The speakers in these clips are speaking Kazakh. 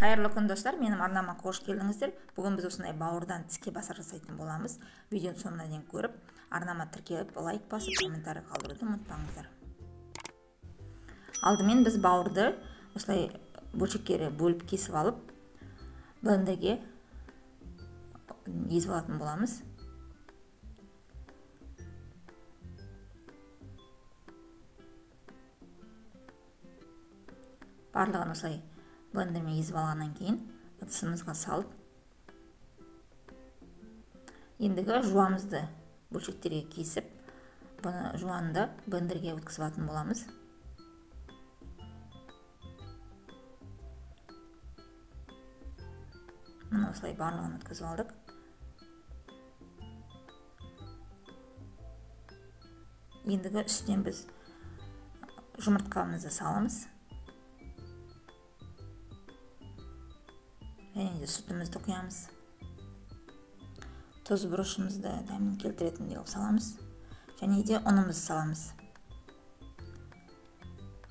Қайырлы күн достар, менің арнама қош келдіңіздер. Бүгін біз осындай бауырдан тіске басар жасайтын боламыз. Видеоның соңына дейін көріп, арнама тіркеліп, лайк басып, комментарий қалдыруды ұмытпаңыздар. Алдымен біз бауырды осылай бөлшектерге бөліп кесіп алып, блендерге езіп алатын боламыз. Барлығын осылай блендермен езіп алғаннан кейін ыдысымызға салып, ендігі жуамызды бөлшектерге кесіп, бұны жуаны да блендерге өткізіп алатын боламыз. Міне осылай барлығын өткізіп алдық. Ендігі үстінен біз жұмыртқамызды саламыз. Және де сүтімізді құямыз. Тұз бұрышымызды дәмін келтіретіндей қылып саламыз. Және де ұнымызды саламыз.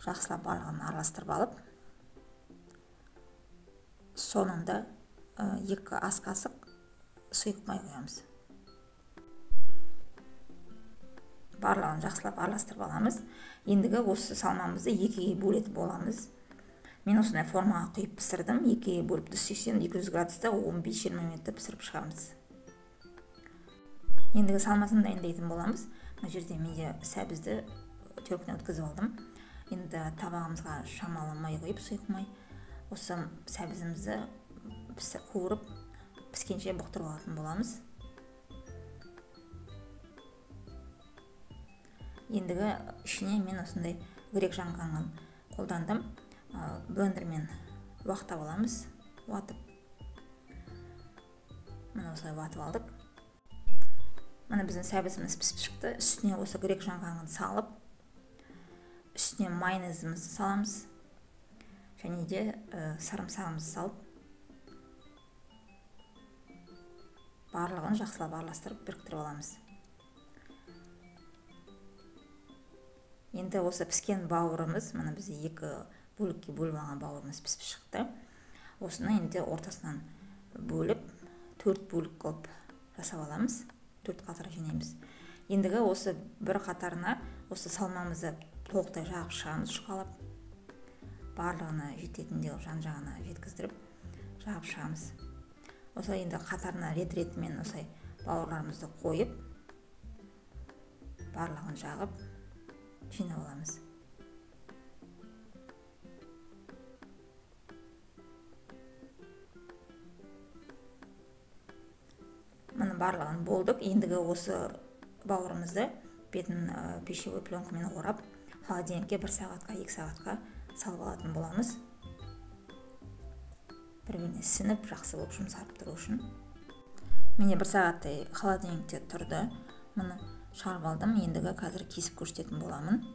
Жақсылап барлығын араластырып алып, соңында 2 ас қасық сұйық май құямыз. Барлығын жақсылап араластырып аламыз. Ендігі осы салмамызды 2-ге бөлетін боламыз. Мен осындай формаға құйып пісірдім. 2-ге бөліп 180-200 градуста 15-20 минутта пісіріп шығамыз. Ендігі салмасын дайындайтын боламыз. Мына жерде менде сәбізді теркіден өткізіп алдым. Енді табағымызға шамалы май құйып, сұйық май, осы сәбізімізді қуырып, піскенше бұқтырып алатын боламыз. Ендігі ішіне мен осындай грек жаңғағын қолдандым. Блендермен уақтап аламыз, уатып. Міне осылай уатып алдық. Міне біздің сәбізіміз пісіп шықты. Үстіне осы грек жаңғағын салып, үстіне майонезімізді саламыз. Және де сарымсағымызды салып, барлығын жақсылап араластырып біріктіріп аламыз. Енді осы піскен бауырымыз, міне бізде 2 бөлікке бөліп алған бауырымыз пісіп шықты. Осыны енді ортасынан бөліп, 4 бөлік қылып жасап аламыз. 4 қатар жинаймыз. Ендігі осы бір қатарына осы салмамызды толықтай жағып шығамыз, жұқалап. Барлығына жететіндей қылып жан-жағына жеткіздіріп жағып шығамыз. Осылай енді қатарына рет-ретімен осылай бауырларымызды қойып, барлығын жағып жинап аламыз. Міне барлығын болдық. Ендігі осы бауырымызды бетін пищевой пленкамен орап, холодильникке 1 сағатқа, 2 сағатқа салып алатын боламыз. Бір-біріне сіңіп, жақсы болып жұмсарып тұру үшін. Менде 1 сағаттай холодильникте тұрды. Міне шығарып алдым. Ендігі қазір кесіп көрсететін боламын.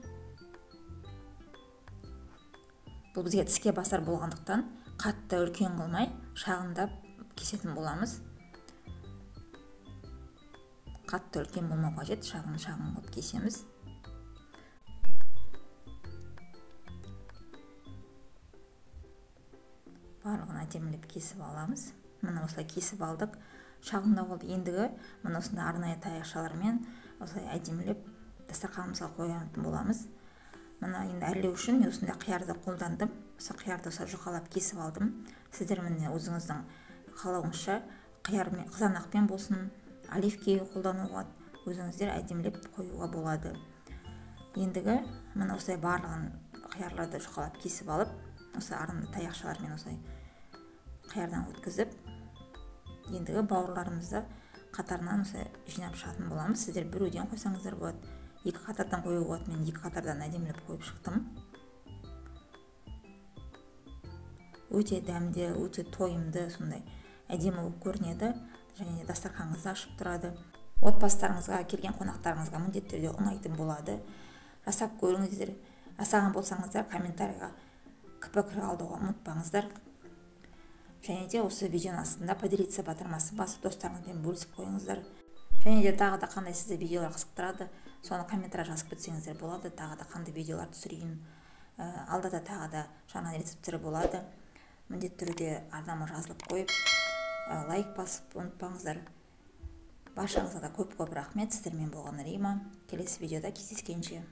Бұл бізге тіске басар болғандықтан қатты үлкен қылмай, шағындап кесетін боламыз. Қатты үлкен болмау қажет, шағын-шағын қылып кесеміз. Барлығын әдемілеп кесіп аламыз. Міне осылай кесіп алдық. Шағындау болды. Ендігі міне осындай арнайы таяқшалармен осылай әдемілеп дастарханымызға қоятын боламыз. Міне енді әрлеу үшін мен осындай қиярды қолдандым. Осы қиярды осылай жұқалап кесіп алдым. Сіздер міне өзіңіздің қалауыңызша қиярмен, қызанақпен болсын, оливки қолдануға, өзіңіздер әдемілеп қоюға болады. Ендігі міне осылай барлығын қиярларды жұқалап кесіп алып, осы арнайы таяқшалармен осылай қиярдан өткізіп, ендігі бауырларымызды қатарынан осылай жинап шығатын боламыз. Сіздер біреуден қойсаңыздар болады, 2 қатардан қоюға болады. Мен 2 қатардан әдемілеп қойып шықтым. Өте дәмді, өте тойымды, сондай әдемі болып көрінеді. Және дастарханыңызды ашып тұрады. Отбасыларыңызға, келген қонақтарыңызға міндетті түрде ұнайтын болады. Жасап көріңіздер. Жасаған болсаңыздар комментарийға пікір қалдыруға ұмытпаңыздар. Және де осы видеоның астында поделиться батырмасын басып достарыңызбен бөлісіп қойыңыздар. Және де тағы да қандай сізді видеолар қызықтырады, соны комментарий жазып кетсеңіздер болады. Тағы да қандай видеолар түсірейін, алда да тағы да жаңа рецепттер болады. Міндетті түрде арнама жазылып қойып, лайк басып ұмытпаңыздар. Баршаңызға да көп көп рахмет. Сіздермен болған Рима. Келесі видеода кездескенше.